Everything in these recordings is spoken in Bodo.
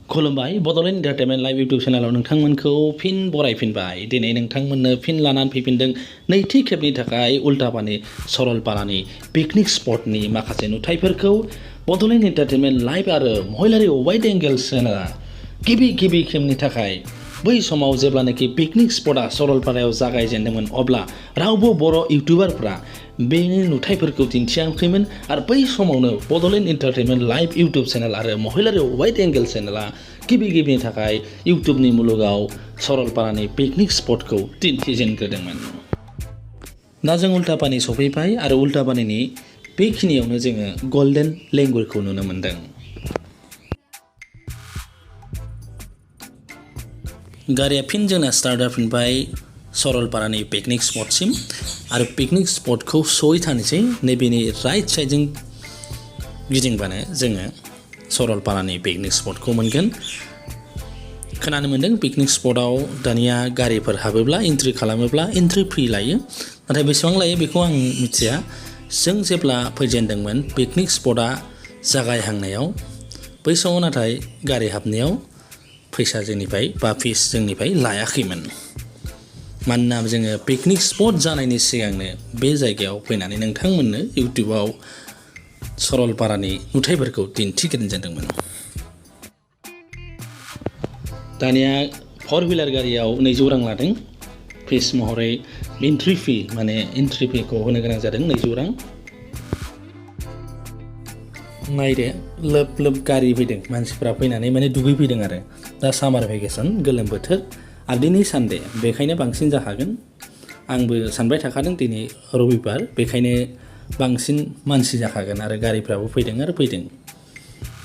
खुलुमबाय बड'लेण्ड एन्टारटेनमेन्ट लाइफ इउटुब चेनेलाव नोंथांमोनखौ फिन बरायफिनबाय। दिनै नोंथांमोननो फिन लानानै फैफिनदों नैथि खेबनि थाखाय उल्टापानि सरलपारानि पिकनिक स्पटनि माखासे नुथायफोरखौ बड'लेण्ड एन्टारटेनमेन्ट लाइफ आरो महिलारि वाइड एंगल चेनेला गिबि खेबनि थाखाय बै समाव जेब्लानाखि पिकनिक स्पटआ सरलपारायाव जागायजेनदोंमोन अब्ला रावबो बर' इउटुबारफ्रा बेनि नुथायफोरखौ दिन्थियाखैमोन आरो बै समावनो Bodoland entertainment life YouTube channel आरो महिलारि वाइड एंगल चेनेला गिबिनि थाखाय इउटुबनि मुलुगाव सरलपारानि पिकनिक स्पटखौ दिन्थिजेनग्रोदोंमोन। दा जों उल्टापानि सफैबाय आरो उल्टापानिनि बेखिनियावनो जोङो गल्डेन लेंगुरखौ नुनो मोन्दों। गारिया फिन जोंना स्टार्ट जाफिनबाय सरलपारानि पिकनिक स्पटसिम आरो पिकनिक स्पटखौ सहैथारनोसै नैबेनि राइट साइडजों गिदिंबानो जोङो सरलपारानि पिकनिक स्पटखौ मोनगोन। खोनानो मोन्दों पिकनिक स्पटआव दानिया गारिफोर हाबोब्ला एन्ट्रि खालामोब्ला एन्ट्रि फि लायो, नाथाय बेसेबां लायो बेखौ आं मिथिया। जों जेब्ला फैजेनदोंमोन पिकनिक स्पटआ जागायहांनायाव बै समाव नाथाय गारि हाबनायाव फैसा जोंनिफ्राय बा फिस जोंनिफ्राय लायाखैमोन, मानोना जोङो पिकनिक स्पट जानायनि सिगांनो बे जायगायाव फैनानै नोंथांमोननो इउटुबाव सरलपारानि नुथायफोरखौ दिन्थिग्रोजेनदोंमोन। दानिया 4 हुइलार गारियाव 200 रां लादों फिस महरै, एन्ट्रि फि माने एन्ट्रि फिखौ होनो गोनां जादों 200 रां। नायदो लोब गारि फैदों, मानसिफ्रा फैनानै माने दुगैफैदों आरो दा सामार भेकेसन गोलोम बोथोर आरो दिनै सानडे बेखायनो बांसिन जाखागोन। आंबो सानबाय थाखादों दिनै रबिबार बेखायनो बांसिन मानसि जाखागोन आरो गारिफ्राबो फैदों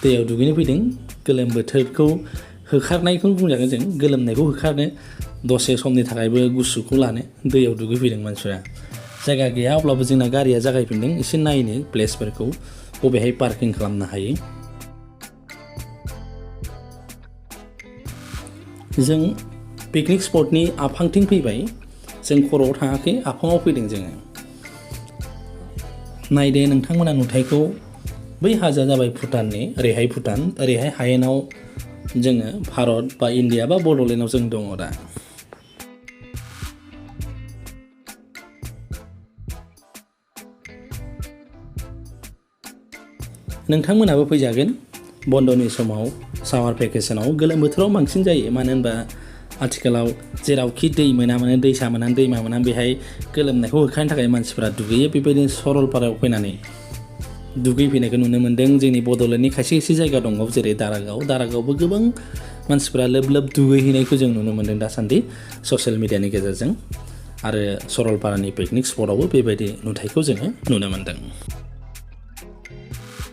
दैयाव दुगैनो फैदों। गोलोम बोथोरखौ होखारनायखौ बुंजागोन जों, गोलोमनायखौ होखारनो दसे समनि थाखायबो गुसुखौ लानो दैयाव दुगैफैदों मानसिफ्रा। जायगा गैया अब्लाबो जोंना गारिया जागायफिनदों, एसे नायनो प्लेसफोरखौ बबेहाय पार्किं खालामनो हायो। जों पिकनिक स्पटनि आफांथिं फैबाय, जों खर'आव थाङाखै आफाङाव फैदों जोङो। नायदो नोंथांमोना नुथायखौ, बै हाजोआ जाबाय भुटाननि, ओरैहाय भुटान, ओरैहाय हायेनाव जोङो भारत बा इण्डिया बा बड'लेण्डआव जों दङ दा। नोंथांमोनाबो फैजागोन बन्द'नि समाव, सामार भेकेसनाव। गोलोम बोथोराव बांसिन जायो, मानो होनबा आथिखालाव जेरावखि दै मोना दैसा मोना दैमा मोना बेहाय गोलोमनायखौ होखारनो थाखाय मानसिफ्रा दुगैयो। बेबायदिनो सरलपारायाव फैनानै दुगैफैनायखौ नुनो मोन्दों। जोंनि बड'लेण्डनि खायसे जायगा दङ जेरै दारागावआवबो गोबां मानसिफ्रा लोब दुगैहैनायखौ जों नुनो मोन्दों दासान्दि ससियेल मिडियानि गेजेरजों, आरो सरलपारानि पिकनिक स्पटआवबो बेबायदि नुथायखौ जोङो नुनो मोन्दों।